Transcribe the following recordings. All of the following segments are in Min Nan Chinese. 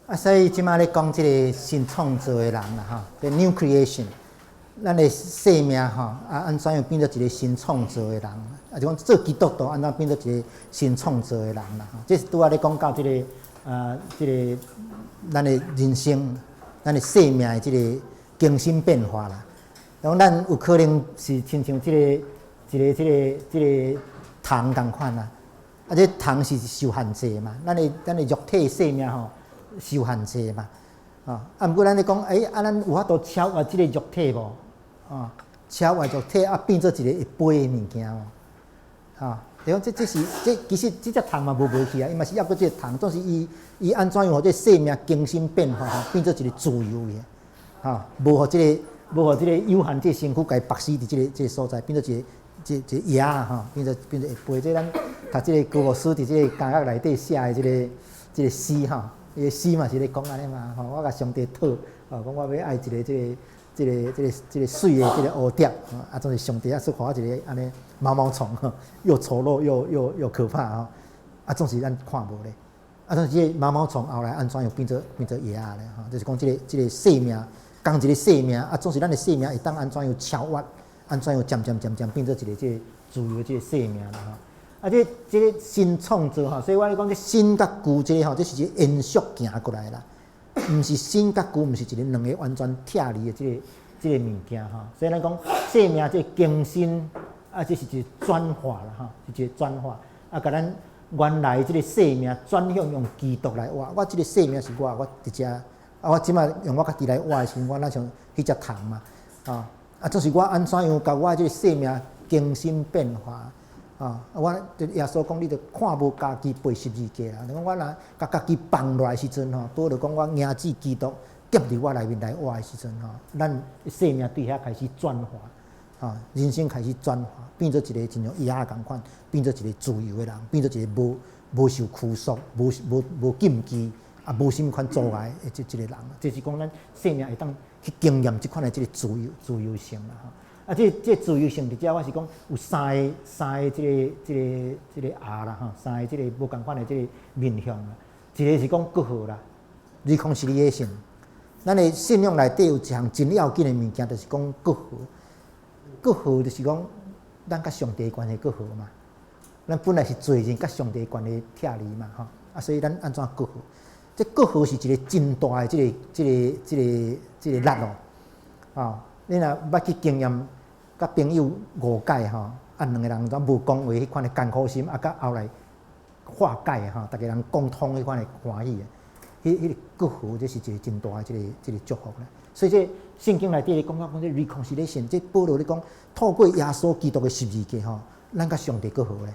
啊，所以這馬咧講這个新創造的人啦，吼，這 new creation，咱的生命吼，啊，按怎樣變做一个新創造的人？啊，就講做基督徒按怎變做一个新創造的人啦？吼，這是拄仔咧講到這个啊，這个咱的人生，咱的生命的這个更新變化啦。講咱有可能是親像這个一个這个這个蟲仝款啦，啊，這蟲是受限制嘛，咱的肉體生命吼，受限制嘛，啊，啊，毋過咱咧講，欸，啊，咱有法度超越這个肉體無？啊，超越肉體啊，變做一个會飛的物件無？啊，就講這這是這其實這隻蟲嘛無無去啊，伊嘛是猶閣這个蟲，總是伊伊按怎樣予這生命更新變化吼，變做一个自由的，哈，無予這个無予這个有限這个身軀共伊縛死佇這个這个所在，變做一个這這蛾仔吼，變做變做會飛。這咱讀這个歌牧師佇這个監獄內底寫的這个這个詩吼。伊个詩嘛是咧講按呢嘛，吼，我共上帝討，吼，講我欲愛一个這个、這个、這个、這个媠的這个蝴蝶，啊，總是上帝啊，說予我一個按呢毛毛蟲，又醜陋又又又可怕吼，啊，總是咱看無咧，啊，總是這个毛毛蟲後來按怎樣變做變做蛾仔咧，吼，就是講這个這个生命，仝一个生命，啊，總是咱的生命會當按怎樣超越，按怎樣漸漸漸漸變做一个這个自由的這个生命啦，吼。啊，這這个新創造吼，所以我咧講這新佮舊這个吼，這是一個延續行過來啦，毋是新佮舊，毋是一个兩个完全拆離的這个這个物件吼。所以咱講生命這個更新，啊，這是一個轉化啦吼，是一個轉化。啊，共咱原來這个生命轉向用基督來活。我這個生命是我，我佇遮，啊，我這馬用我家己來活的時陣，我若像彼隻蟲嘛，啊，啊，就是我按怎樣共我這个生命更新變化。啊！我耶穌講，你著看無家己背十字架啦。你講我若共家己放落來時陣吼，保羅講我迎子基督夾佇我內面來活的時陣吼，咱生命對遐開始轉化，啊，人生開始轉化，變做一个親像蛾仔仝款，變做一個自由的人，變做一個無無受拘束、無無無禁忌啊，無啥物款阻礙的這一個人。這是講咱生命會當去經驗這款的這个自由自由性啦。吼。啊，這這自由性佇遮，我是講有三个三个這个這个這个 R 啦吼，三个這个無仝款的這个面向啦。一个是講割和啦，reconciliation。咱的信仰內底有一項真要緊的物件，就是講割和。割和就是講咱佮上帝關係割和嘛。咱本來是罪人，佮上帝關係拆離嘛，吼。啊，所以咱按怎割和？這割和是一個真大的這个這个這个這个力哦。啊，你若捌去經驗。佮朋友誤解吼，啊，兩个人攏無講話，彼款的艱苦心，啊，到後來化解吼，逐家人講通彼款的歡喜的，彼彼个割和，這是一个真大的這个這个祝福啦。所以這聖經內底咧講到講這 reconciliation，這保羅咧講，透過耶穌基督的十字架吼，咱佮上帝割和咧。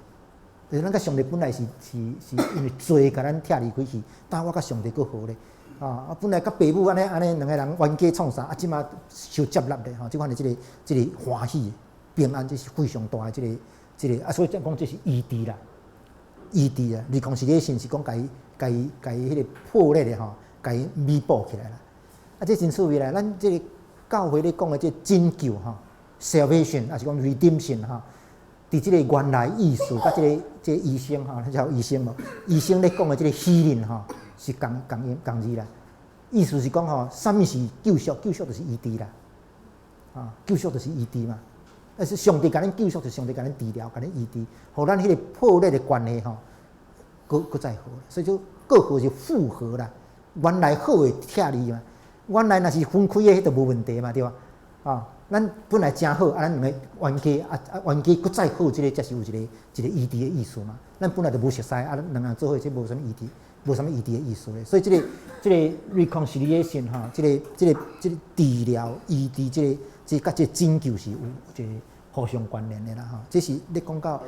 就是咱佮上帝本來是是是因為罪共咱拆離開去，但我佮上帝割和咧。啊，本來佮爸母按呢按呢兩个人冤家創啥，啊，這馬受接納咧吼，這款的這个這个歡喜平安，這是非常大的這个這个啊，所以講這是醫治啦，醫治啊，reconciliation 是講共伊共伊共伊彼个破裂的吼，共伊彌補起來啦。啊，這真趣味啦，咱這个教會咧講的這拯救吼，salvation，抑是講 redemption 吼，佇這个原來意思，佮這个這个醫生吼，叫醫生無？醫生咧講的這个 healing 吼，是仝仝音仝字啦。意思是講吼，啥物是救贖？救贖就是醫治啦，啊，救贖就是醫治嘛。但是上帝共咱救贖，就是上帝共咱治療，共咱醫治，予咱彼个破裂的關係吼，閣閣再好。所以就割和是復和啦。原來好的拆離嘛，原來若是分開的，彼就無問題嘛，對吧？啊，咱本來誠好，啊，咱兩个冤家，啊啊冤家閣再好，這个才是有一個一個醫治的意思嘛。咱本來就無熟似，啊，兩个人做伙這無啥物醫治，無啥物醫治的意思咧。所以這个這個 reconciliation 吼，這个這个這个治療醫治，這個這佮這個拯救是有一個互相關聯的啦吼。這是咧講到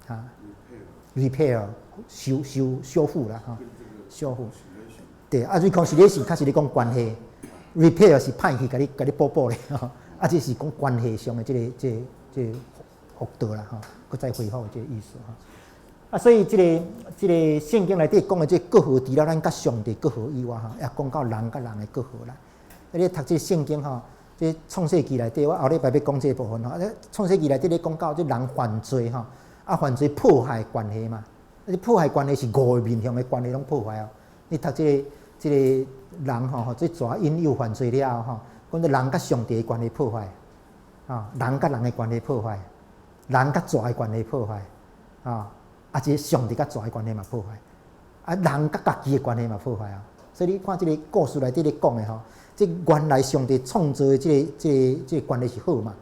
哈 repair 修修修復啦吼，修復。對，啊，reconciliation 較是咧講關係，repair 是歹去共你共你補補咧，吼。啊，這是講關係上的這個這個這個復倒啦吼，閣再恢復的這個意思吼。啊，所以這個這個聖經內底講的這個割和，除了咱佮上帝割和以外吼，也講到人佮人的割和啦。啊，你讀這個聖經吼，這創世記內底，我後禮拜欲講這個部分吼。啊，創世記內底咧講到這人犯罪吼，啊，犯罪破壞關係嘛。啊，這破壞關係是五個面向的關係攏破壞哦。你讀這個這个人吼，這蛇引誘犯罪了後吼，講這人佮上帝的關係破壞，啊，人佮人的關係破壞，人佮蛇的關係破壞，啊，啊，這個上帝佮蛇的關係嘛破壞，啊，人佮家己的關係嘛破壞啊。所以你看這个故事內底咧講的吼，這原來上帝創造的這個關係是好嘛，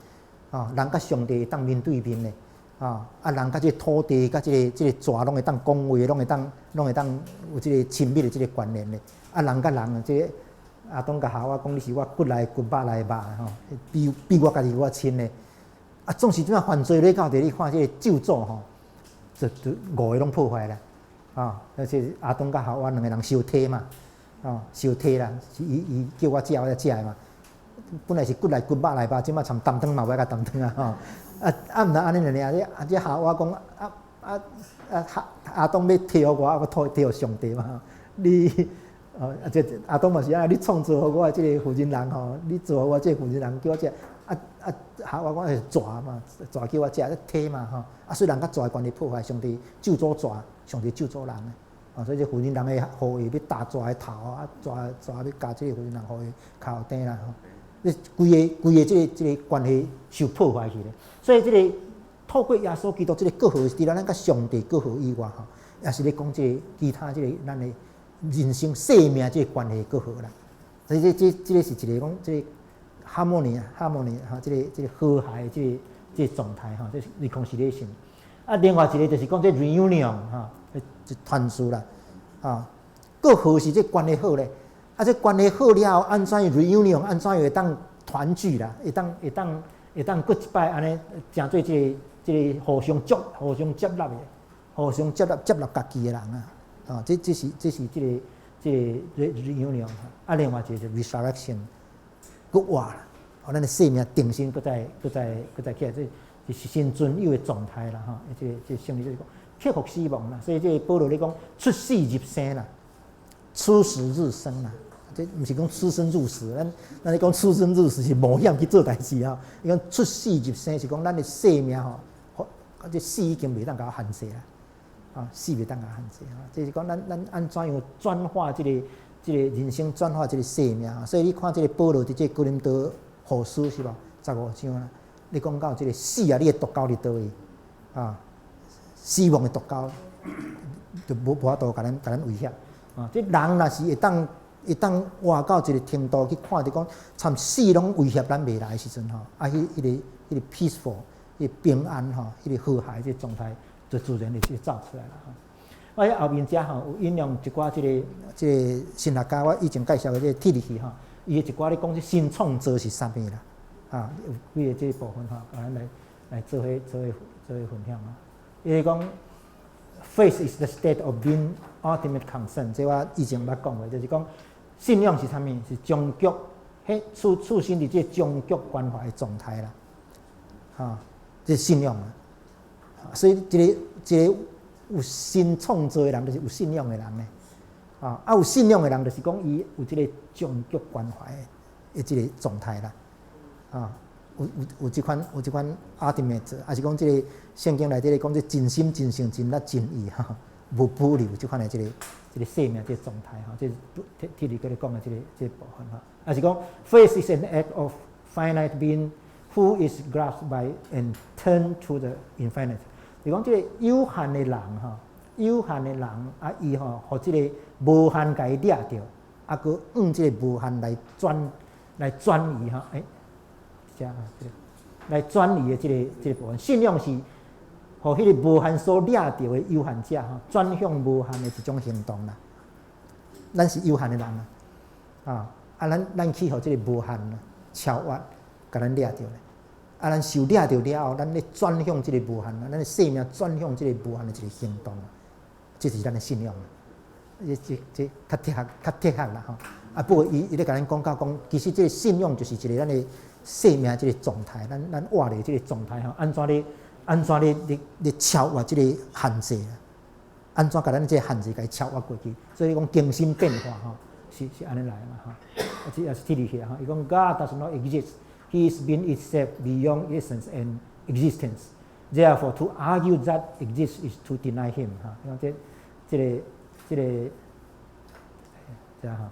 啊，人佮上帝會當面對面的，啊，啊，人佮這个土地佮這個蛇攏會當講話，攏會當有這個親密的這個關聯的。啊，人佮人，這個亞當佮夏娃講，你是我骨內骨，肉內肉吼，比我家己閣較親的。啊，總是這樣犯罪咧到底，你看這個咒詛吼，就五个攏破壞啦。啊，而且亞當佮夏娃兩个人相提嘛，啊，相提啦，是伊叫我食，我才食的嘛。本來是骨內骨，肉內肉，這馬參擔當嘛，欲共擔當啊吼。啊啊，毋但按呢爾爾，啊這夏娃講啊啊啊，亞當欲提予我，啊，我提予上帝嘛。你哦，啊這亞當嘛是按呢，你創造予我的這个婦人人吼，你造予我這個婦人人叫我食，啊啊夏娃講是蛇嘛，蛇叫我食，提嘛吼。啊，所以人佮蛇的關係破壞，上帝咒詛蛇，上帝咒詛人的。啊，所以這婦人人的後裔欲踏蛇的頭，啊，蛇蛇欲共這个婦人人後裔跤釘啦吼。你規个規个這個關係受破壞去咧。所以這个透過耶穌基督這个割和，除了咱佮上帝割和以外吼，也是咧講這个其他這个咱的人生生命這个關係割和啦。所以這個是一个講這个 harmony harmony 吼，這個和諧這個狀態吼，這是 reconciliation。啊，另外一个就是講這 reunion 吼，這團聚啦，啊，割和是這關係好咧。啊，這關係好了後，按怎 reunion？按怎會當團聚啦？會當閣一擺按呢，成做這個互相接、互相接納的、互相接納接納家己的人啊！啊，這是這個 reunion。啊，另外一個是 resurrection，閣活啦！予咱的生命重新閣再起來，這是新存有的狀態啦！吼，這個聖經就是講克服死亡啦。所以這个保羅咧講出死入生啦，出死入生啦。這毋是講出生入死，咱咧講出生入死是冒險去做代誌吼。伊講出死入生是講咱的生命吼，這死已經袂當共限制啦，啊，死袂當共限制吼。這是講咱按怎樣轉化這個人生，轉化這個生命。所以你看這个保羅佇這个哥林多後書是無15章啦，你講到這个死啊，你的毒钩佇佗位啊，死亡的毒鈎就無法度共咱威脅啊。這人若是會當活到一个程度去看著講，參死攏威脅咱袂來的時陣吼，啊，彼個 peaceful，彼個平安吼，彼個和諧這個狀態，就自然就走出來啦。我佇後面遮吼有引用一寡這個神學家，我以前介紹的這個鐵力吼，伊的一寡咧講這新創造是啥物啦，啊，有幾個這個部分吼，共咱來做伙分享啊。伊講，Faith is the state of being ultimate concern，這我以前捌講過，就是講信仰是啥物？是終極，彼處身佇這個終極關懷的狀態啦，哈，這是信仰啊。所以一個有新創造的人，就是有信仰的人呢。啊，有信仰的人，就是講伊有這個終極關懷的這個狀態啦。啊，有這款 ultimate，抑是講這個聖經內底咧講這盡心、盡性、盡力、盡意哈，無保留這款的這個生命這個狀態吼，這是鐵力閣咧講的這個部分吼。抑是講 faith is an act of finite being who is grasped by and turned to the infinite。就講這個有限的人吼，有限的人啊，伊吼，予這个無限共伊掠著，啊，閣往這个無限來轉移吼，欸，這啊，這個來轉移的這個部分，信仰是予彼个無限所掠著的有限者吼，轉向無限的一種行動啦。咱是有限的人啊，啊，啊，咱去予這个無限超越，共咱掠著咧。啊，咱受掠著了後，咱咧轉向這个無限啊，咱的生命轉向這个無限的一個行動，這是咱的信仰。這較哲學啦吼。啊，不過伊咧共咱講到講，其實這个信仰就是一個咱的生命這个狀態，咱活咧這个狀態吼，按怎咧超越這个限制啊？按怎共咱這个限制共伊超越過去？所以講更新變化吼，是按呢來嘛吼。啊，這也是鐵力吼。伊講 God does not exist. He is being itself beyond essence and existence. Therefore, to argue that exists is to deny him. 哈，講這個這樣吼。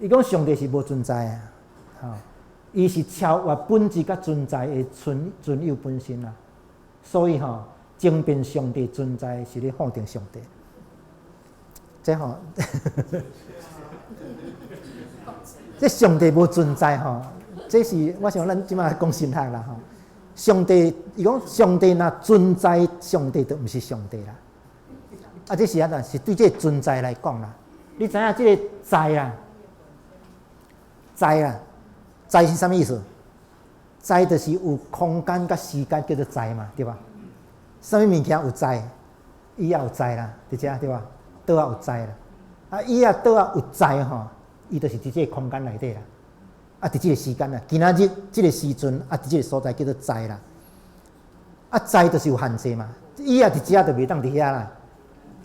伊講上帝是無存在的，吼，伊是超越本質佮存在的存存有本身啦。所以吼，爭辯上帝存在是咧否定上帝。這吼，這上帝無存在吼，這是我想咱這擺講神學啦吼。上帝伊講上帝若存在，上帝就毋是上帝啦。啊，這是按怎？是對這個存在來講啦。你知影這個在啊，在啊，在是啥物意思？在就是有空間佮時間叫做在嘛，對吧？啥物物件有在？椅仔有在啦，佇遮對吧？桌仔有在啦。啊，椅仔桌仔有在吼，伊就是佇這個空間內底啦。啊，佇這個時間啦，今仔日這個時陣啊，佇這個所在叫做在啦。啊，在就是有限制嘛。椅仔佇遮就袂當佇遐啦，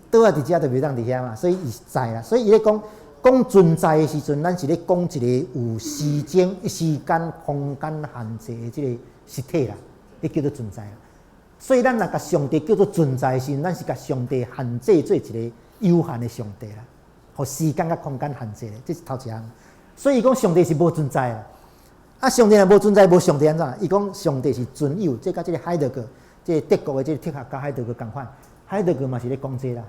桌仔佇遮就袂當佇遐嘛，所以伊是在啦。所以伊咧講講存在的時陣，咱是咧講一個有時間、時間、空間限制的這個實體啦，彼叫做存在啦。所以咱若共上帝叫做存在的時陣，咱是共上帝限制做一個有限的上帝啦，予時間佮空間限制咧，這是頭一項。所以伊講上帝是無存在啦。啊，上帝若無存在，無上帝按怎？伊講上帝是存有，這佮這個海德格，這個德國的這個哲學家海德格仝款。海德格嘛是咧講這啦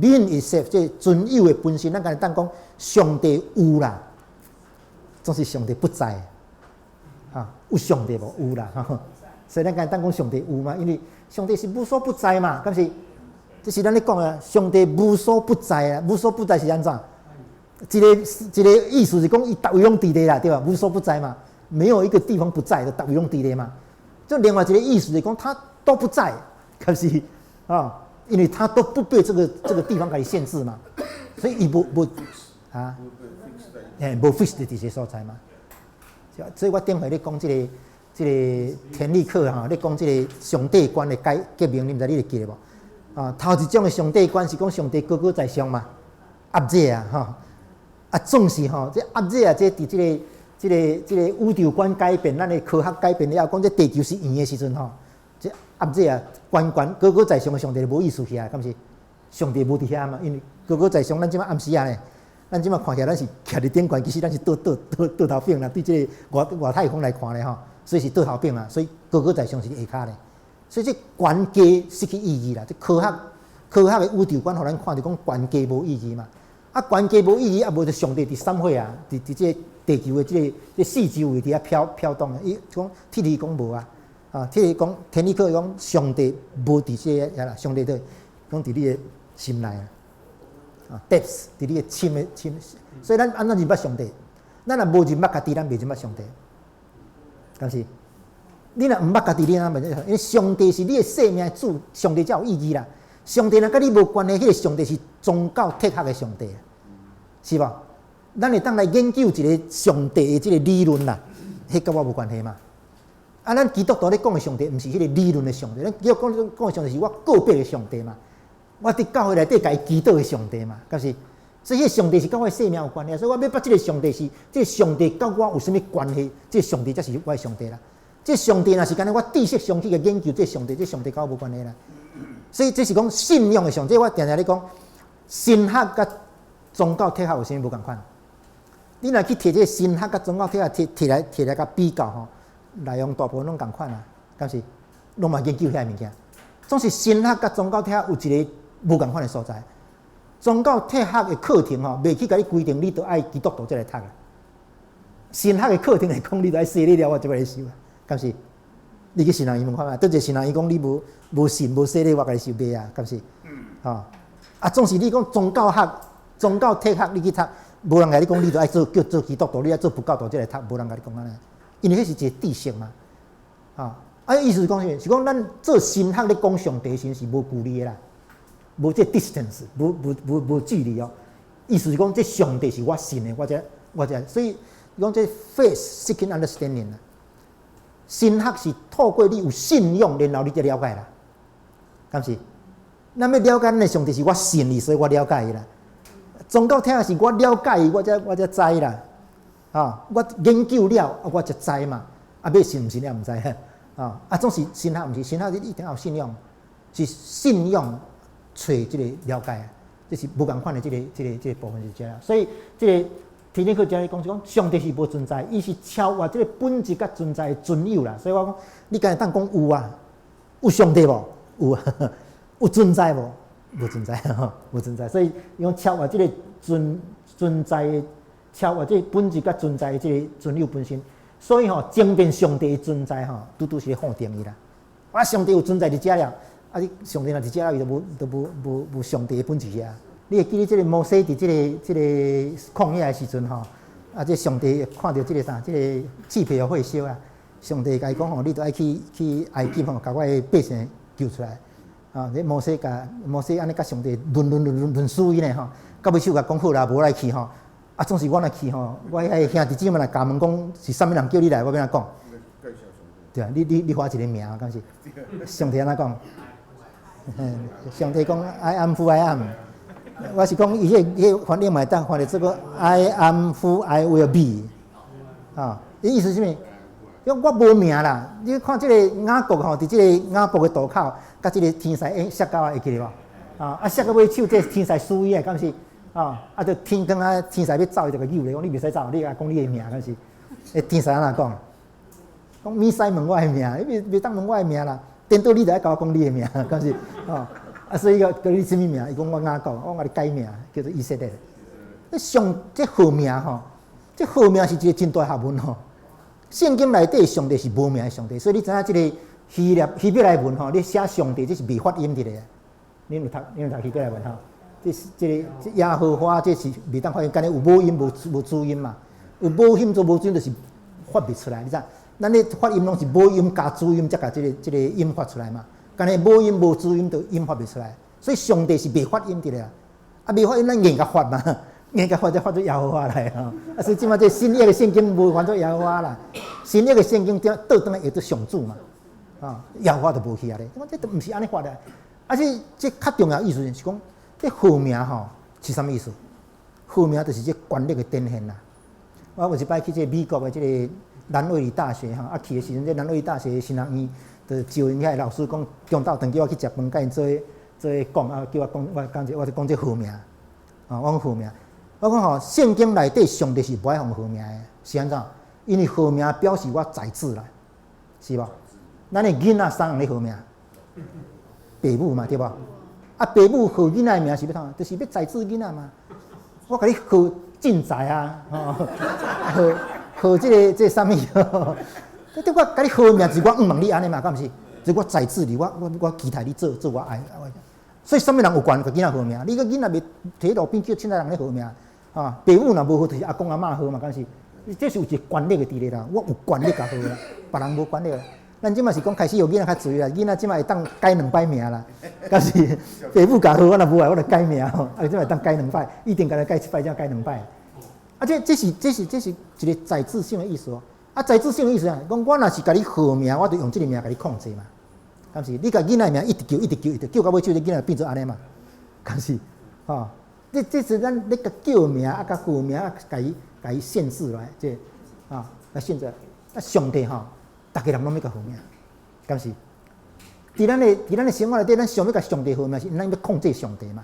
，Being itself，這存有的本身，咱敢會當講上帝有啦，總是上帝不在，哈，有上帝無？有啦，所以咱敢會當講上帝有嘛？因為上帝是無所不在嘛，敢是？這是咱咧講啊，上帝無所不在啊，無所不在是按怎？一個一個意思是講，伊逐位攏佇咧啦，對吧？無所不在嘛，沒有一個地方不在的，逐位攏佇咧嘛。這另外一個意思是講，他都不在，可是啊，因為他都不被這個地方給限制嘛，所以伊無無啊，欸，無 fix 佇這個所在嘛。所以我頂回咧講這個田立克哈，咧講這個上帝觀的改革命，你毋知你會記得無？啊，頭一種的上帝觀是講上帝高高在上嘛，abject 啊，吼。啊，總是吼，這 abject 啊，這佇這個宇宙觀改變，咱的科學改變了後，講這地球是圓的時陣吼，這 abject 啊，懸懸高高在上的上帝就無意思起來，敢是？上帝無佇遐嘛，因為高高在上，咱這擺暗時啊咧，咱這擺看起來咱是徛佇頂懸，其實咱是倒倒倒倒頭反啦，對這個外外太空來看咧吼，所以是倒頭反啦，所以高高在上是下跤咧，所以這懸低失去意義啦。這科學的宇宙觀，予咱看著講懸低無意義嘛。啊，懸低無意義，啊，無就上帝佇啥貨啊？佇這個地球的這個四周圍佇遐飄飄動啊。伊講鐵里講無啊，啊，鐵里講天理課講上帝無佇這個遐啦，上帝就講佇你的心內啊，啊，depth 佇你的深的深。所以咱按怎認捌上帝？咱若無認捌家己，咱袂認捌上帝。敢是？你若毋捌家己，你按怎袂？因為上帝是你的生命的主，上帝才有意義啦。上帝若佮你無關係，彼個上帝是宗教哲學的上帝。是無？咱會當來研究一個上帝的這個理論啦，彼佮我無關係嘛。啊，咱基督徒咧講的上帝，毋是彼個理論的上帝，咱基督講講的上帝是我個別的上帝嘛。我佇教會內底共伊祈禱的上帝嘛，敢是？所以彼個上帝是佮我的生命有關係，所以我欲捌這個上帝是，這個上帝佮我有啥物關係？這個上帝才是我的上帝啦。這個上帝若是干焦我知識上去共研究這個上帝，這個上帝佮我無關係啦。所以這是講信仰的上帝，我定定咧講，神學佮宗教哲學有啥物無仝款？你若去提這個神學佮宗教哲學提提來提來共比較吼，內容大部分攏仝款啊，敢是？攏嘛研究遐物件，總是神學佮宗教哲學有一個無仝款的所在。宗教哲學的課程吼，袂去共你規定你著愛基督徒才來讀啦。神學的課程會講你著愛洗禮了，我才欲來修啊，敢是？你去神學院問看覓，佗一個神學院講你無無信無洗禮，我共你收袂啊，敢是？吼啊，總是你講宗教學、宗教哲學，你去讀，無人共你講你著愛做叫做基督徒，你愛做佛教徒才來讀，無人共你講按呢。因為彼是一個知識嘛，啊，啊，意思是講啥物？是講咱做神學咧講上帝時是無距離的啦，無這 distance，無無無無距離哦。意思是講，這上帝是我信的，我才我才，所以講這 faith seeking understanding 啦。神學是透過你有信仰，然後你才了解啦，敢是？咱欲了解咱的上帝是我信伊，所以我了解伊啦。宗教聽的是我了解伊，我才知啦。啊，我研究了，啊，我才知嘛。啊，欲信毋信也毋知。啊，啊，總是神學毋是神學，你一定要有信仰，是信仰揣這個了解。這是無仝款的這个、這个、這个部分是這樣。所以這个天頂課這裡講是講上帝是無存在，伊是超越這个本質佮存在的存有啦。所以我講，你敢會當講有啊？有上帝無？有啊？有存在無？無存在，無存在。所以伊講超越這个存在的，超越這个本質佮存在的這个存有本身。所以吼，爭辯上帝的存在吼，拄拄是咧否定伊啦。啊，上帝有存在佇遮了，啊，你上帝若佇遮，伊就無都無無無上帝的本質啊。你會記得這个摩西佇這个這个曠野的時陣吼，啊，這上帝看著這个啥，這个翅皮予火燒啊，上帝共伊講吼，你著愛去去埃及吼，共我的百姓救出來。啊，這摩西共摩西按呢共上帝論論論論論輸伊呢吼，到尾手共講好啦，無愛去吼。啊，總是我若去吼，我遐兄弟姊妹來共問講是啥物人叫你來，我欲按怎講？對啊，你你你畫一个名，敢是？上帝按怎講？上帝講 I am who I am。我是講伊彼个彼个翻譯嘛會當翻譯做個 I am who I will be。啊，伊意思是啥物？因為我無名啦。你看這个雅各吼，佇這个雅博的渡口，佮這个天使摔跤會記得無？啊，啊摔到尾手，這个天使輸伊的，敢是？啊，啊，就天光啊，天使欲走，伊就共揪咧，講你袂使走，你愛講你的名，敢是？欸，天使按怎講？講免使問我的名，你袂袂當問我的名啦。顛倒你著愛共我講你的名，敢是？哦，啊，所以個叫你啥物名？伊講我雅各，我共你改名，叫做以色列。這上這號名吼，這號名是一個真大學問吼。聖經內底上帝是無名的上帝，所以你知影這个希臘希伯來文吼，你寫上帝這是袂發音佇咧。恁有讀恁有讀希伯來文吼？這是這个這耶和華這是袂當發音，敢若有母音無無子音嘛？有母音做無子音就是發袂出來，你知？咱咧發音攏是母音加子音，才共這个這个音發出來嘛。敢若母音無子音，就音發袂出來。所以上帝是袂發音佇咧啊！啊，袂發音，咱硬共發嘛，硬共發才發出耶和華來吼。啊，所以這擺這新約的聖經無翻做耶和華啦，新約的聖經倒轉來譯做上主嘛。啊，耶和華就無去啊咧。我這都毋是按呢發的。啊，這這較重要意思是講，這號名吼是啥物意思？號名就是這權力的展現啦。我有一擺去這個美國的這个蘭威里大學吼，啊去的時陣，這蘭威里大學神學院就招𪜶遐个老師講，中晝頓叫我去食飯，共𪜶做做講啊，叫我講，我講這，我就講這號名，啊，我講號名，我講吼，聖經內底上帝是無愛予號名的，是按怎？因為號名表示我宰制啦，是無？咱的囡仔啥人咧號名？爸母嘛，對無？啊，爸母號囡仔的名是欲創？就是欲宰制囡仔嘛。我共你號進財啊，吼，號號這个這个啥物？這對我共你號名是我向望你按呢嘛，敢毋是？是我宰制你，我我我期待你做做我愛。所以啥物人有權共囡仔號名？你個囡仔袂佇路邊叫凊彩人咧號名，啊，爸母若無號，就是阿公阿嬤號嘛，敢是？這是有一個權力的佇咧啦，我有權力共號啦，別人無權力。咱這馬是講開始有囡仔較濟啦，囡仔這馬會當改兩擺名啦，敢是？爸母共號，我若無愛，我就改名吼，啊，這馬會當改兩擺，一定共伊改一擺，才改兩擺。啊，這這是這是這是一个宰制性的意思哦。啊，宰制性的意思啊，講我若是共你號名，我就用這个名共你控制嘛。敢是？你共囡仔名一直叫，一直叫，一直叫到尾，手這囡仔變做按呢嘛？敢是？吼，這這是咱咧共叫名啊，共號名啊，共伊共伊限制來，這啊，來限制。啊，上帝吼，逐家人攏欲共號名，敢是？佇咱的生活內底，咱想欲共上帝號名，是咱欲控制上帝嘛？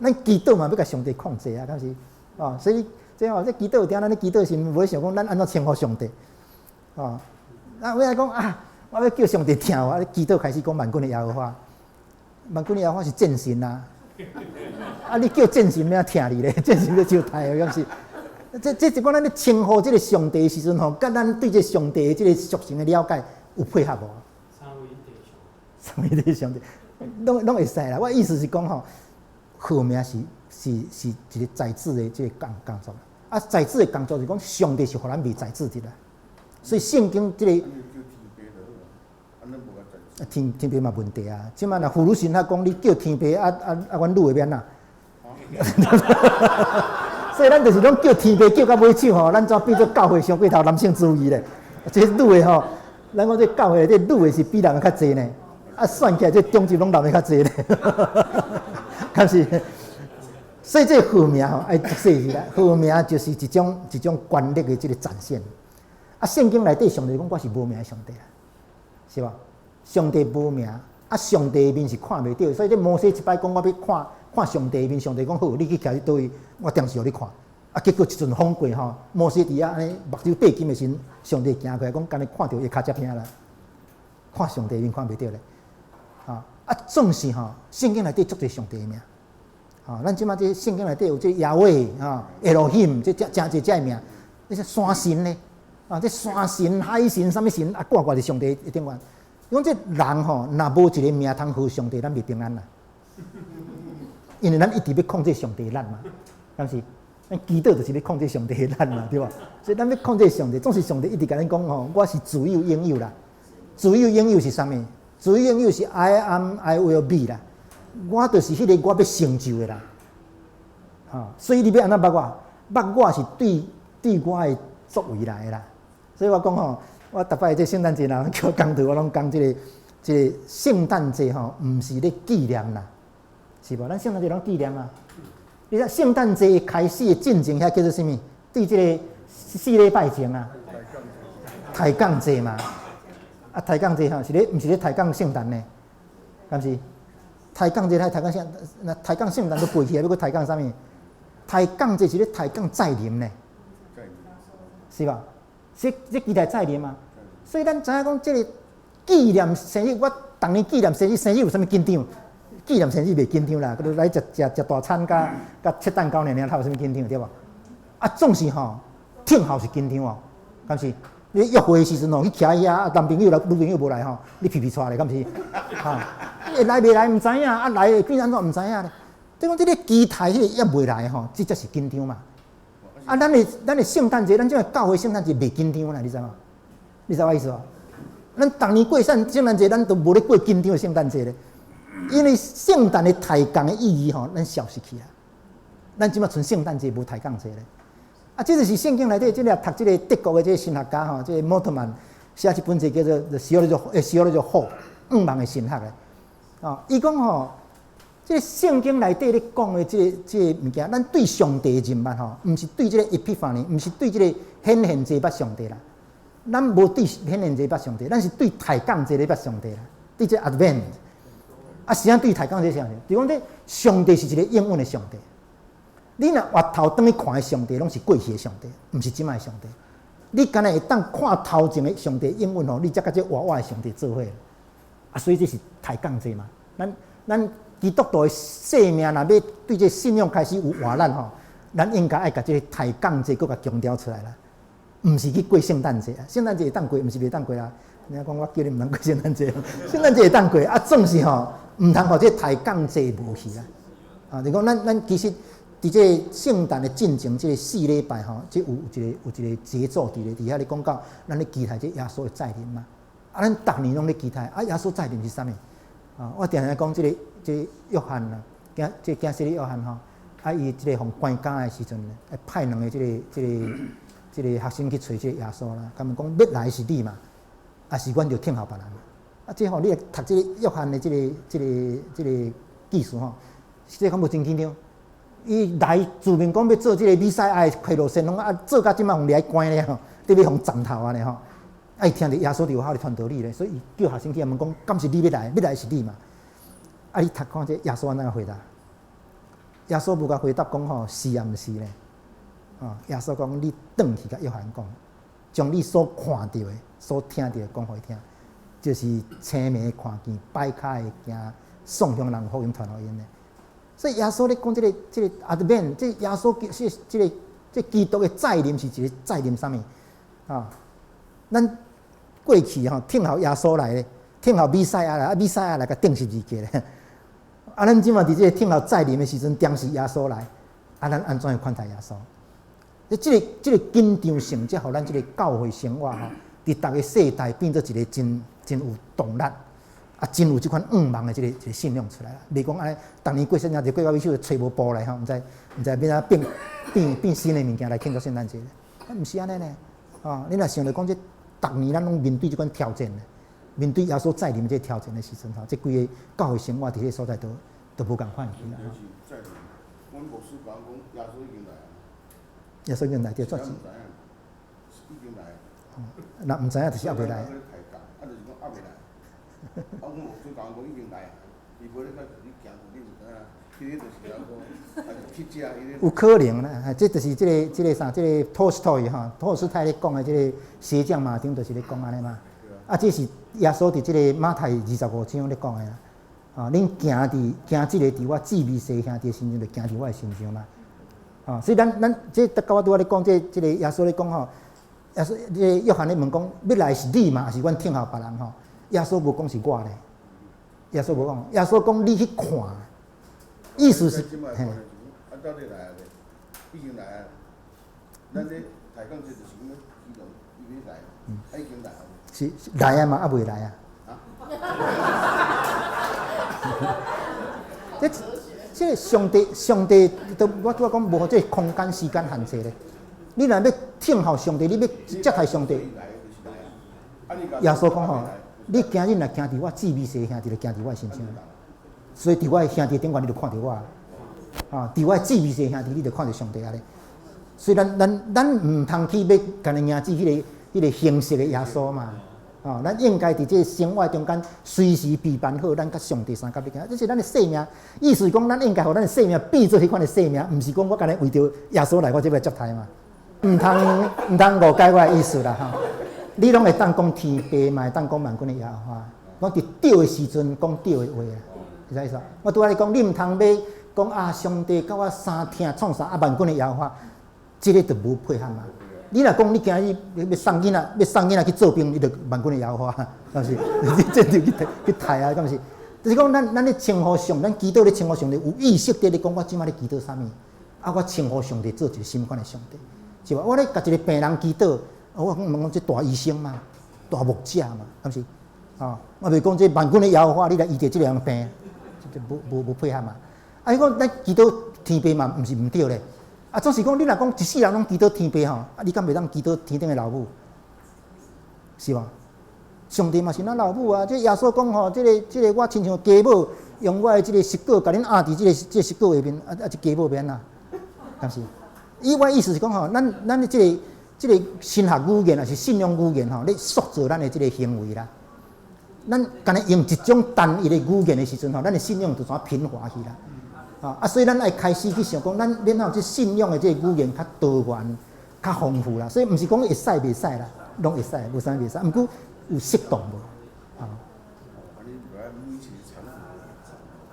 咱祈禱嘛，欲共上帝控制啊，敢是？哦，所以這吼，這祈禱有當咱咧祈禱時，無咧想講咱按怎稱呼上帝，哦，啊，欲來講啊，我欲叫上帝聽我，祈禱開始講萬軍的耶和華，萬軍的耶和華是戰神啊，啊，你叫戰神欲按怎聽你咧？戰神欲相刣的，敢是？這這是講咱咧稱呼這个上帝的時陣吼，佮咱對這个上帝的這个屬性的了解有配合無？三位一體上帝，三位一體上帝，攏攏會使啦。我意思是講吼，號名是是是一个宰制的這个工工作。啊，宰制的工作是講上帝是予咱袂宰制的啦。所以聖經這个天天父嘛問題啊。這擺若福如神他講你叫天父啊啊啊，阮女的欲按怎？所以咱就是攏叫天父叫到尾手吼，咱怎變做教會傷過頭男性主義咧？這女的吼，咱講這教會這女的是比男的較濟呢。啊，算起來這長執攏男的較濟咧，敢是？所以這個號名吼愛細起來，號名就是一種一種權力的這个展現。啊，聖經內底上帝講我是無名的上帝啦，是無？上帝無名，啊，上帝的面是看袂著，所以這摩西一擺講我欲看。看上帝面，上帝講好，你去徛佇佗位，我定時予你看。啊，結果一陣風過吼，摩西佇遐按呢目睭閉緊的時陣，上帝行過來講，敢若看著伊跤跡坑啦，看上帝面看袂著咧。啊，總是吼，聖經內底足濟上帝的名。吼，咱這馬這聖經內底有這亞威啊、Elohim，這誠誠濟這名。那些山神呢？啊，這山神、海神、啥物神啊，掛掛佇上帝頂懸。伊講這人吼，若無一个名通號上帝，咱袂平安啦。因為咱一直欲控制上帝咱嘛，敢是？咱祈禱就是欲控制上帝咱嘛，對無？所以咱欲控制上帝，總是上帝一直共咱講吼，我是自有永有啦。自有永有是啥物？自有永有是 I am I will be 啦。我就是彼个我欲成就的啦。吼，所以你欲按怎捌我？捌我是對對我的作為來的啦。所以我講吼，我逐擺這聖誕節人叫我講道，我攏講這個聖誕節吼，毋是咧紀念啦，是無？咱聖誕節攏紀念啊。你睇聖誕節開始的進前遐叫做啥物？對這個四禮拜前啊，抬槓節嘛。啊，抬槓節吼是咧，毋是咧抬槓聖誕呢？敢是？抬槓節還抬槓聖，那抬槓聖誕都過去啊，欲閣抬槓啥物？抬槓節是咧抬槓再臨呢？是吧？這這期待再臨嘛。所以咱知影講這個紀念生日，我逐年紀念生日，生日有啥物緊張？紀念生日袂緊張啦，閣來食食食大餐，佮佮切蛋糕爾爾，他有啥物緊張對無？啊，總是吼，聽候是緊張哦，敢是？你約會的時陣吼，去徛遐，啊，男朋友來，女朋友無來吼，你皮皮剉咧，敢是？哈，會來袂來毋知影，啊來會變按怎毋知影咧。即講這個期待彼個猶未來吼，這才是緊張嘛。啊，咱的聖誕節，咱這個教會聖誕節袂緊張啦，你知無？你知我意思無？咱逐年過聖聖誕節，咱都無咧過緊張的聖誕節咧，因為聖誕的抬槓的意義吼，咱消失去啊。咱這馬賰聖誕節無抬槓節咧。啊，這就是聖經內底，這個讀這個德國的這個神學家吼，這個莫特曼寫一本冊叫做《The Theology of Hope》向望的神學咧。哦，伊講吼，這個聖經內底咧講的這個這個物件，咱對上帝的認捌吼，毋是對這個 Epiphany，毋是對這個顯現節捌上帝啦。咱無對顯現節捌上帝，咱是對抬槓節咧捌上帝啦，對這 Advent。啊，是按怎對抬槓節上帝？就講這上帝是一個永遠的上帝。你若回頭轉去看的上帝，攏是過去的上帝，毋是這馬的上帝。你敢若會當看頭前的上帝應允吼，你才佮這活活的上帝做伙。啊，所以這是抬槓節嘛。咱咱基督徒的生命若欲對這個信仰開始有活力吼，咱應該愛共這個抬槓節閣共強調出來啦。毋是去過聖誕節啊，聖誕節會當過，毋是袂當過啊。人家講我叫你毋通過聖誕節，聖誕節會當過啊，總是吼毋通予這個抬槓節無去啊。啊，就講咱咱其實佇這個聖誕的進前，這個四禮拜吼，這有一個有一個節奏佇咧，佇遐咧講到咱咧期待這耶穌的再臨嘛。啊，咱逐年攏咧期待，啊，耶穌再臨是啥物？啊，我定定講這個這個約翰啊，驚這個驚洗禮約翰吼，啊，伊這個予關監的時陣，派兩個這個這個這個學生去揣這個耶穌啦，共問講欲來是你嘛？抑是阮著等候別人？啊，這吼你來讀這個約翰的這個這個這個記事吼，這敢無真緊張？伊來自明講欲做這個彌賽亞的開路先鋒，啊，做到這馬予掠去關咧吼，得欲予斬頭按呢吼。啊，伊聽著耶穌佇外口咧傳道理咧，所以伊叫學生去問講，敢是你欲來？欲來是你嘛？啊，你讀看這耶穌按怎回答？耶穌無共回答講吼是抑毋是咧？啊，耶穌講你轉去共約翰講，將你所看著的、所聽著的講予伊聽，就是青盲看見、跛跤的行，喪鄉人福音傳予𪜶的。所以耶穌咧講這個這個 Advent，這耶穌是這個這基督的再臨是一個再臨啥物？啊，咱過去吼等候耶穌來咧，等候彌賽亞來，啊彌賽亞來共釘十字架咧。啊，咱這馬佇這個等候再臨的時陣，定時耶穌來，啊，咱按怎樣款待耶穌？這個這個緊張性，才予咱這個教會生活吼，佇逐个世代變做一個真真有動力，啊，真有這款向望的這個這個信仰出來啦。袂講按呢，逐年過聖誕節過到尾手揣無布來吼，毋知毋知欲按怎變變變新的物件來慶祝聖誕節。啊，毋是按呢呢。啊，你若想著講這逐年咱攏面對這款挑戰，面對耶穌再臨這個挑戰的時陣吼，這規個教會生活佇彼個所在都都無仝款去啦。尤其再臨，阮牧師講講耶穌已經來啊。耶穌已經來對，做咱毋知影，已經來。若毋知影就是猶未來。啊，就是講猶未來。啊，阮牧師講講已經來啊，伊無咧你行，你毋知影。彼个就是人講，啊是乞食彼個。有可能啦，這就是這個啥，這個托斯托伊吼，托爾斯泰咧講的這個鞋匠馬丁，就是咧講按呢嘛。啊，這是耶穌佇這個馬太25章咧講的啦。啊，恁行佇行這個佇我至微細兄弟身上，就行佇我的身上嘛。啊，所以咱這佮我拄仔咧講，這個耶穌咧講吼，耶穌這個約翰咧問講，欲來是你嘛，抑是阮等候別人吼？耶穌無講是我咧，耶穌無講，耶穌講你去看，意思是嘿。啊，到底來啊咧？已經來啊！咱咧台講這就是講伊攏伊欲來，啊已經來啊。是來啊嘛，猶未來啊。啊？這上帝，上帝都我拄仔講無這個空間時間限制咧。你若欲等候上帝，你欲接待上帝。耶穌講吼，你今日若行佇我至微細兄弟，就行佇我的身上。所以佇我的兄弟頂懸，你就看著我。啊，佇我的至微細兄弟，你就看著上帝按呢。所以咱毋通去欲共伊迎接彼個形式的耶穌嘛。哦，咱應該佇這個生活中間隨時備辦好，咱佮上帝相佮欲行，這是咱的生命。意思是講，咱應該予咱的生命變做彼款的生命，毋是講我干焦為著耶穌來，我才欲接待嘛。毋通誤解我的意思啦吼。你攏會當講天父，嘛會當講萬軍的耶和華。講佇對的時陣講對的話啦，是啥意思？我拄仔咧講，你毋通欲講啊，上帝佮我相疼創啥啊，萬軍的耶和華，這個就無配合嘛。你若講你今日欲送囡仔，欲送囡仔去做兵，你就萬軍的耶和華，敢毋是？你這就去刣啊，敢毋是？就是講咱咧稱呼上，咱祈禱咧稱呼上帝，有意識地咧講，我這馬咧祈禱啥物？啊，我稱呼上帝做一個啥物款的上帝，是無？我咧共一個病人祈禱，我講問講這大醫生嘛，大牧者嘛，敢毋是？啊，我袂講這萬軍的耶和華，你來醫治這個人病，這無配合嘛？啊，伊講咱祈禱天父嘛，毋是毋對咧。啊，總是講你若講一世人攏祈禱天父吼，啊，你敢袂當祈禱天頂的老母？是無？上帝嘛是咱老母啊！這耶穌講吼，這個我親像雞母，用我的這個舌果共恁壓佇這個舌果下面，啊啊，這雞母欲按怎？敢是？伊我意思是講吼，咱的這個神學語言，抑是信仰語言吼，咧塑造咱的這個行為啦。咱干焦用一種單一的語言的時陣吼，咱的信仰就怎貧乏去啦。啊，所以咱愛開始去想講，咱免有這信仰的這個語言較多元、較豐富啦。所以毋是講會使袂使啦，攏會使，無啥袂使。毋過有適當無？啊。啊，你袂愛每一個場合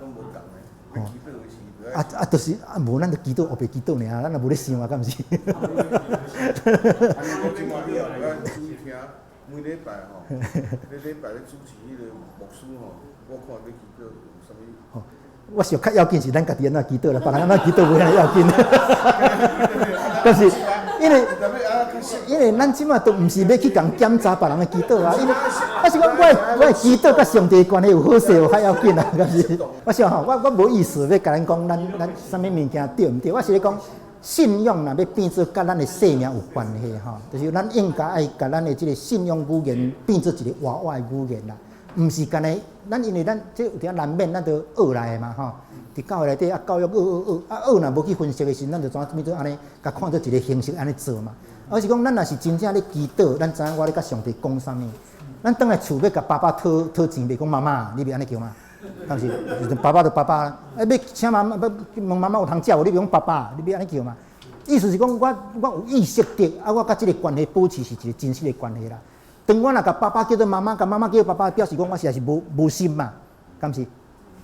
攏無仝的，欲祈禱的時啊啊，就是啊，無咱就祈禱，烏白祈禱爾，咱也無咧想啊，敢毋是？啊，你這馬你也袂愛注意聽，每禮拜吼，每禮拜咧主持彼個牧師吼，我看欲祈禱有啥物？我想較要緊是咱家己按怎祈禱啦，別人按怎祈禱無遐要緊。但是因為咱這馬都毋是欲去共檢查別人的祈禱啊，因為啊是講我的祈禱佮上帝關係有好勢有較要緊啊，敢是？我想吼，我無意思欲共咱講咱啥物物件對毋對？我是咧講信仰若欲變做佮咱的生命有關係吼，就是咱應該愛共咱的這個信仰語言變做一個活活的語言啦。毋是干焦，咱因為咱這有當難免，咱都學來的嘛吼。佇教會內底啊，教育學學學，啊學若無去分析的時陣，咱就怎變做按呢，共看做一個形式按呢做嘛。而是講，咱若是真正咧祈禱，咱知影我咧佮上帝講啥物。咱轉來厝欲共爸爸討錢，袂講媽媽，你袂按呢叫嗎？敢是？爸爸就爸爸，啊欲請媽媽，欲問媽媽有通食無？你袂講爸爸，你欲按呢叫嗎？意思是講，我有意識的，啊，我佮這個關係保持是一個真實的關係啦。當我若共爸爸叫做媽媽，共媽媽叫做爸爸，表示講我實在是無心嘛，敢是？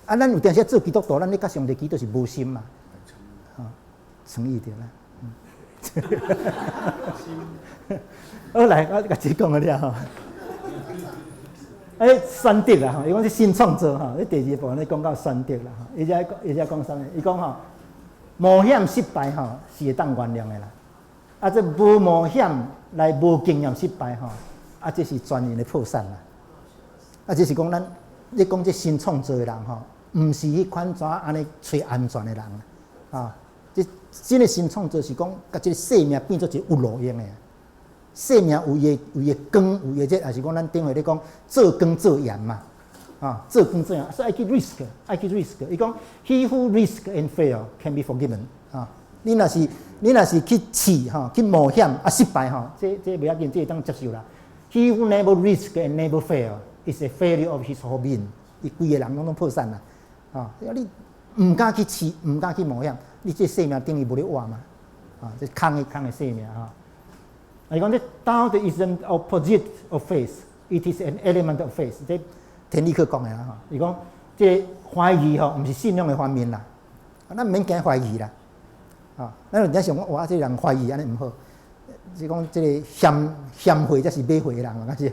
啊，咱有當時做基督徒，咱咧佮上帝祈禱是無心嘛，吼，誠意對啦。好來，我共這講了吼。欸，選擇啦吼，伊講是新創造吼，你第二部分咧講到選擇啦吼，伊遮伊遮講啥物？伊講吼，冒險失敗吼是會當原諒的啦，啊，這無冒險來無經驗失敗吼。啊，這是全人的破產啦！啊，這是講咱咧講這新創造的人吼，毋是彼款怎按呢揣安全的人啊！這真的新創造是講，共這個生命變做一個有路用的。生命有伊的光，有伊的這，抑是講咱頂回咧講做光做鹽嘛？啊，做光做鹽，所以愛去 risk，愛去 risk。伊講，He who risk and fail can be forgiven。啊，你若是去試吼，去冒險啊失敗吼，這袂要緊，這會當接受啦。He who never risk and never fail is a failure of his whole being。伊規个人攏總破產啦！啊，你毋敢去試，毋敢去冒險，你這生命等於無咧活嘛？啊，這空的空的生命吼。啊，伊講這 doubt is an opposite of faith, it is an element of faith。這田立克講的啦吼。伊講這懷疑吼，毋是信仰的反面啦。咱毋免驚懷疑啦。啊，咱有陣想講，哇，這個人懷疑按呢毋好，是講這個嫌嫌貨才是買貨的人嘛，敢是？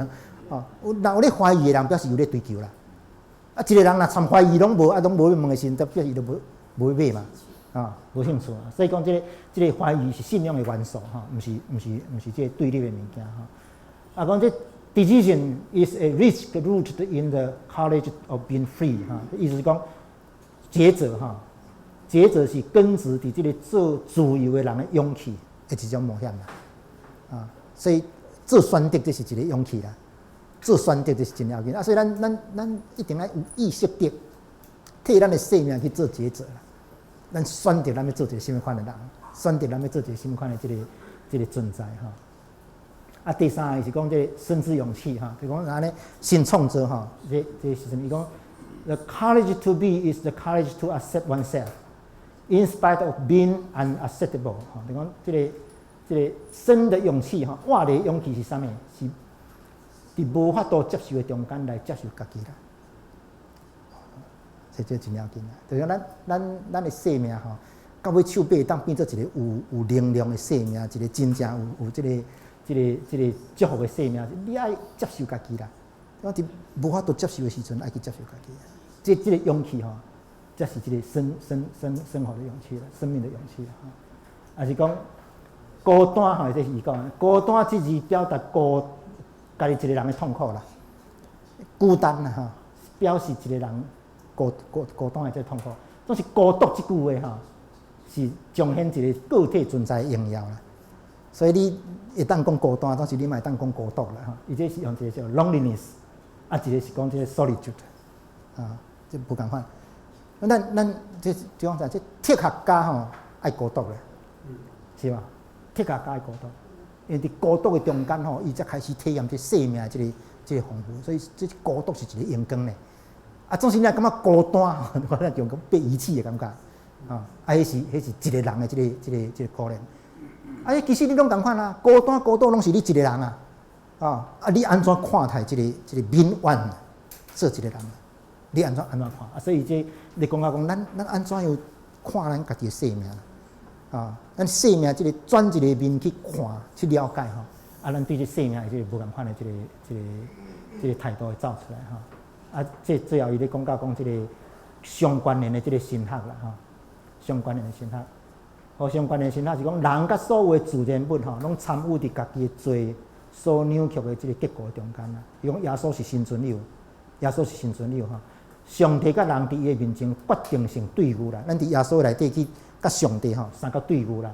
哦，有若有咧懷疑的人，表示有咧追求啦。啊，一個人若參懷疑攏無，啊，攏無欲問的時陣，就表示伊就無無欲買嘛，啊，無興趣。所以講，這個懷疑是信仰的元素，吼，毋是這個對立的物件，吼。啊，講這 decision is a risk rooted in the courage of being free，哈，意思是講抉擇，哈，抉擇是根植佇這個做自由的人的勇氣的一種冒險啦，啊，所以做選擇這是一個勇氣啦。做選擇這是真要緊啊！所以咱一定愛有意識的替咱的生命去做抉擇啦。咱選擇咱欲做一個啥物款的人，選擇咱欲做一個啥物款的這個存在吼。啊，第三個是講這個生之勇氣吼，就講按呢新創造吼，這是啥物？伊講 The courage to be is the courage to accept oneself in spite of being unacceptable 吼，就講這個生的勇氣吼，活的勇氣是啥物？是佇無法度接受的中間來接受家己啦，這真要緊啦。就是咱的生命吼，到尾手尾當變做一個有能量的生命，一個真正有這個祝福的生命，你愛接受家己啦。我佇無法度接受的時陣，愛去接受家己。這個勇氣吼，才是這個生活的勇氣啦，生命的勇氣啦。還是講孤單吼，這是伊講的。孤單這字表達孤。家己一個人的痛苦啦，孤單啦吼，表示一個人孤單的這個痛苦。總是孤獨這句話吼，是彰顯一個個體存在的榮耀啦。所以你會當講孤單，總是你嘛會當講孤獨啦吼。伊這是用一個叫 loneliness，啊，一個是講這個 solitude，啊，這無仝款。咱這就講啥？這哲學家吼愛孤獨咧，是吧？哲學家愛孤獨。因為佇孤獨的中間吼，伊才開始體驗這生命的這個豐富，所以這孤獨是一個榮光咧。啊，總是你若感覺孤單，我咧就講被遺棄的感覺，啊，啊，彼是一個人的這個可憐。啊，其實你攏仝款啊，孤單孤獨攏是你一個人啊，啊，啊，你按怎看待這個命運做一個人？你按怎看？啊，所以這你講啊講，咱按怎樣看咱家己的生命？啊，咱生命這個轉一個面去看、去了解吼，啊，咱對這生命的這個無仝款的這個態度會走出來吼。啊，這最後伊咧講到講這個相關聯的這個神學啦吼，相關聯的神學，好，相關聯的神學是講人佮所有的自然物吼，攏參與佇家己的罪所扭曲的這個結果中間啦。伊講耶穌是神存有，耶穌是神存有吼，上帝佮人佇伊的面前決定性對牛啦，咱佇耶穌內底去佮上帝吼相佮對牛啦，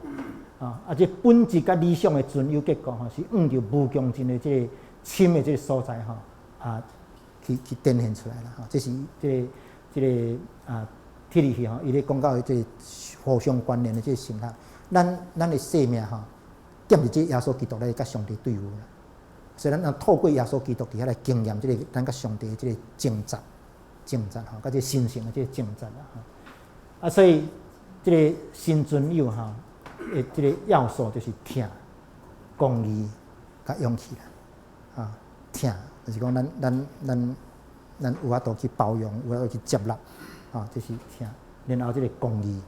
啊！啊，這本質佮理想的存有結果吼，是向著無窮盡的這個深的這個所在吼，啊，去展現出來啦吼。這是這個啊，鐵里去吼，伊咧講到這個互相關聯的這個神學，咱的生命吼，踮佇這耶穌基督來佮上帝對牛啦。所以咱透過耶穌基督佇遐來經驗這個咱佮上帝的這個掙扎、掙扎吼，佮這個神聖的這個掙扎啦吼。啊，所以這個新存有吼的這個要素就是疼、公義、佮勇氣啦。啊，疼就是講咱有法度去包容，有法度去接納，啊，這是疼。然後這個公義，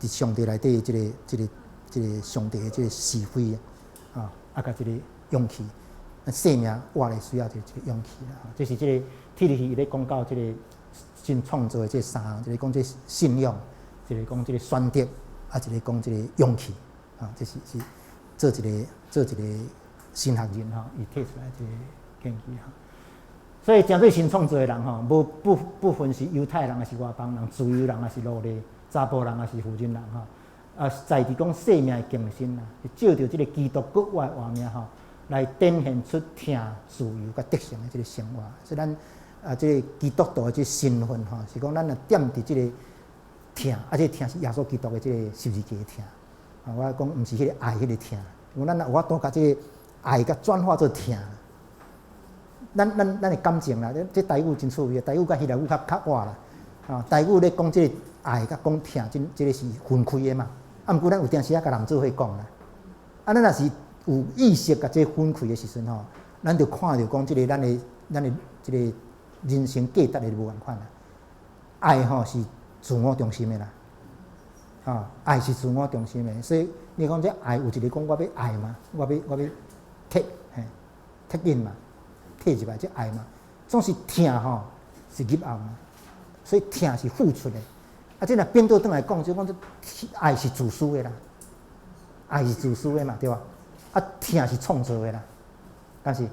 佇上帝內底這個上帝的這個是非，啊，啊，佮這個勇氣，生命活咧需要這個勇氣啦。這是這個鐵里伊咧講到這個新創造的這三項，一個講這信仰，一個講這個選擇，啊，一個講這個勇氣，啊，這是做一個神學人吼，伊提出來這個建議吼。所以，成做新創造的人吼，無不分是猶太人，還是外邦人，自由人還是奴隸，查埔人還是婦人人吼。啊，在佇講生命的更新啦，藉著這個基督閣活活命吼，來展現出疼、自由佮得勝的這個生活。所以咱啊，這個基督徒的這個身份吼，是講咱若踮佇這個疼，啊，這個疼是耶穌基督的這個十字架的疼。啊，我講毋是彼個愛，彼個疼。咱若有法度共這個愛共轉化做疼。咱的感情啦，這台語真趣味，台語佮希臘語較活啦。啊，台語咧講這個愛佮講疼，這個是分開的嘛。啊，毋過咱有當時仔共人做伙講啦。啊，咱若是有意識共這分開的時陣吼，咱就看著講這個咱的這個人生價值的無仝款啦。愛吼是自我中心的啦，啊，愛是自我中心的，所以你講這愛有一个講我欲愛嘛，我欲 take 嘿，take in 嘛，take 入來這愛嘛，總是疼吼是 give out 嘛，所以疼是付出的。啊，這若變倒轉來講，就講這愛是自私的啦，愛是自私的嘛，對吧？啊，疼是創造的啦，但是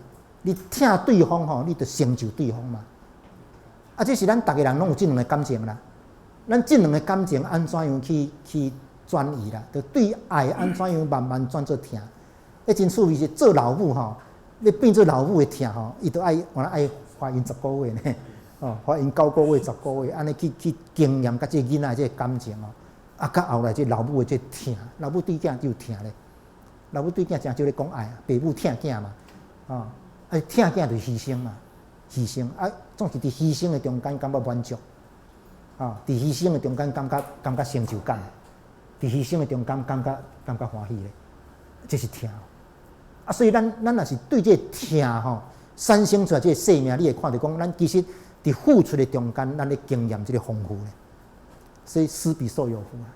你疼對方吼，你就成就對方嘛。啊，這是咱逐个人攏有這兩个感情啦。咱這兩个感情按怎樣去轉移啦？就對愛按怎樣慢慢轉做疼。彼真趣味是做老母吼，欲變做老母的疼吼，伊都愛原來愛懷孕10個月呢，哦，懷孕9個月、10個月，按呢去經驗佮這个囡仔這个感情哦。啊，到後來這老母的這疼，老母對囝就有疼咧。老母對囝誠少咧講愛啊，爸母疼囝嘛，哦，啊疼囝就是犧牲嘛，犧牲啊，總是佇犧牲的中間感覺滿足，啊，佇犧牲的中間感覺成就感，佇犧牲的中間感覺歡喜咧，這是疼。啊，所以咱若是對這個疼吼產生出來這個生命，你會看著講，咱其實佇付出的中間，咱咧經驗這個豐富咧。所以施比受有福啊，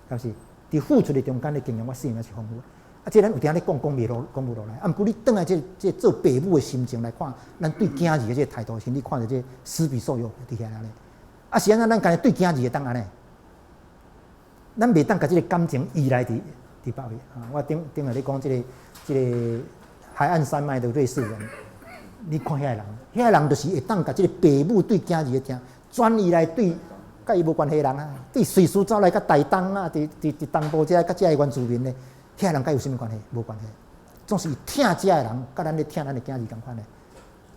敢是？佇付出的中間咧經驗，我生命是豐富。啊，這咱有當咧講講袂落，講無落來。啊，毋過你轉來這做爸母的心情來看，咱對囝兒的這個態度時，你看著這施比受有福佇遐咧。啊，是按怎？咱干焦對囝兒會當按呢？咱袂當共這個感情依賴佇別位啊！我頂頂下咧講這個海岸山脈的瑞士人，你看遐个人，遐個人就是會當共這個爸母對囝兒的疼轉移來對佮伊無關係的人啊，對隨時走來佮台東啊，佇東部遮佮遮个原住民咧，遐个人佮伊有啥物關係？無關係，總是伊疼遮个人，佮咱咧疼咱的囝兒仝款的，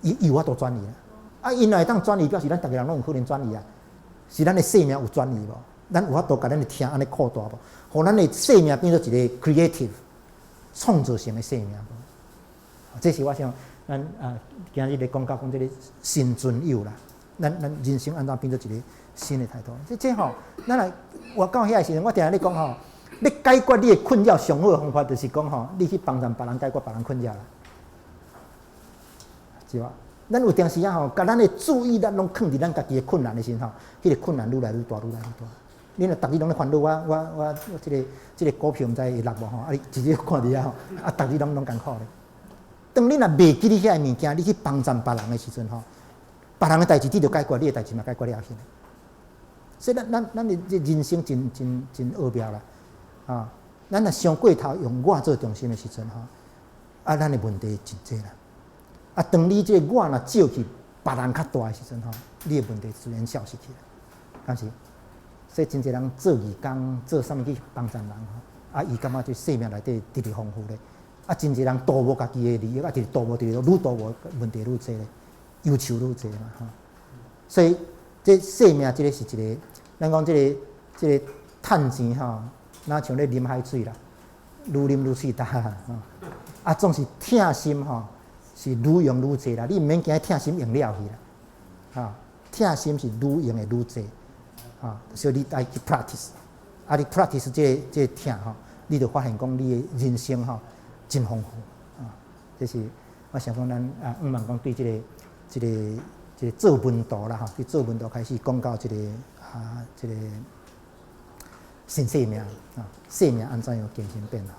伊有法度轉移啦。啊，𪜶若會當轉移，表示咱逐个人攏有可能轉移啊。是咱的生命有轉移無？咱有法度共咱的疼按呢擴大無？予咱的生命變做一個 creative 創造性的生命無？這是我想，咱啊今日咧講到講這個新尊友啦，咱人生按怎變做一個新的態度？這吼，咱來我到遐個時陣，我定定咧講吼，欲解決你的困擾上好的方法，就是講吼，你去幫助別人解決別人困擾啦，是吧？咱有當時仔吼，共咱的注意力攏囥佇咱家己的困難的時陣吼，彼個困難愈來愈大，愈來愈大。你若逐日攏咧煩惱我這個股票毋知會落無吼，啊你直接看佇遐吼，啊逐日攏艱苦咧。當你若袂記你遐個物件，你去幫助別人的時陣吼，別人的代誌你著解決，你的代誌嘛解決了去。所以咱的這人生真真真奧妙啦，啊！咱若傷過頭用我做中心的時陣吼，啊，咱的問題真濟啦。啊，當你這個我若照去別人較大的時陣吼，你的問題自然消失去啦，敢是？所以真濟人做義工，做啥物去幫助人吼，啊，伊感覺這生命內底特別豐富咧。啊，真濟人圖無家己的利益，啊，直圖無，直愈圖無，問題愈濟咧，憂愁愈濟嘛吼。所以這生命這個是一個，咱講這個趁錢吼，若像咧啉海水啦，愈啉愈喙焦啦吼。啊，總是疼心吼，是愈用愈濟啦。你毋免驚疼心用了去啦，哈，疼心是愈用會愈濟，哈，所以你愛去 practice，啊，你 practice 這個疼吼，你就發現講你的人生吼真豐富啊。這是我想講咱啊，向望講對這個做門徒啦吼，對做門徒開始講到這個啊，這個新生命啊，生命按怎樣更新變化。